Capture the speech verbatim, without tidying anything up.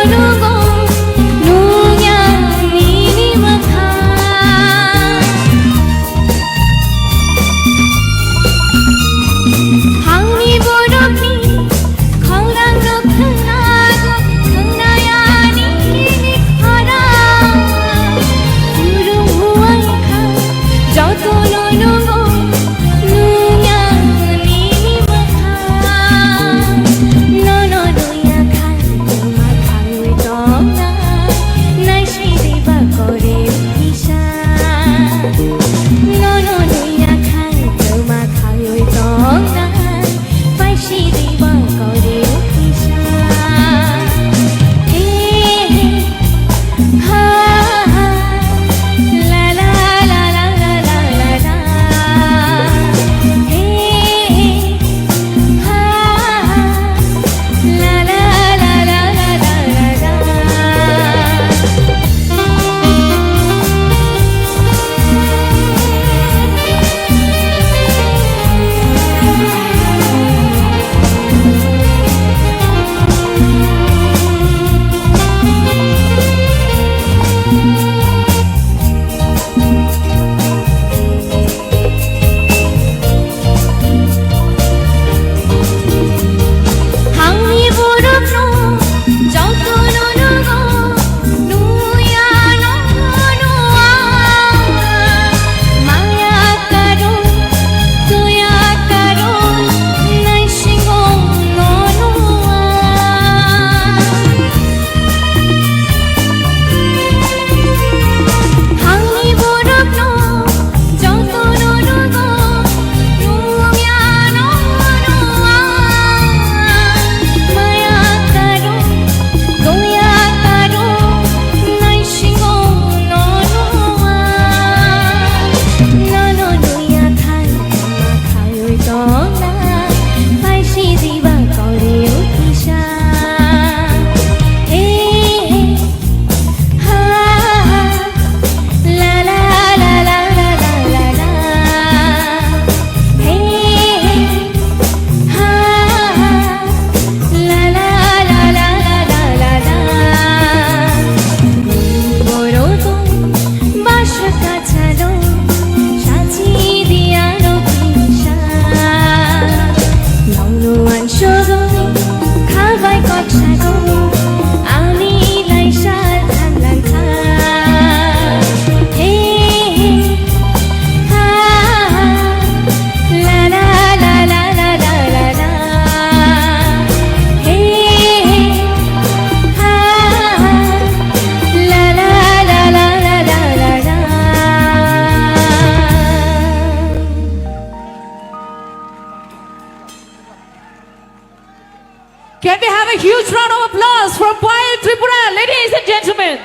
Nungo nungya nini mwkhang. Hangni borokni khorang rok khwnago, khwnaya nini khorang. Phuru huai kha, jotono nungo nungya nini mwkhang. Nono nungya kha, tuma khangwi tongnai, naisidi ba kore kisa. Nono nungya kha, tuma khangwi tongnai, paisidi ba kore kisa. He, he, ha, ha, la, la, la. He, he, ha, ha, la, la. Hangni borokno jotono nungo, nuya no nua. Maya karo, tuya karo, naisingo no nua. Hangni borokno jotono nungo, nungya no nua. Maya karo, goya karo, naisingo no nua. Nono nungya khai, ma khaiwi tongnai, paisidi ba kore ukisa. He, he, ha, ha, la, la, la. He, he, ha, ha, la, la, la. Borok basa kachalo, sachi diya no kisa. Nongno ansogo, khabai kok sago, ani laisa thanglang kha. He, he, ha, ha, la, la, la. He, he, ha, ha, la, la, la. Can we have a huge round of applause for Payal Tripura, ladies and gentlemen?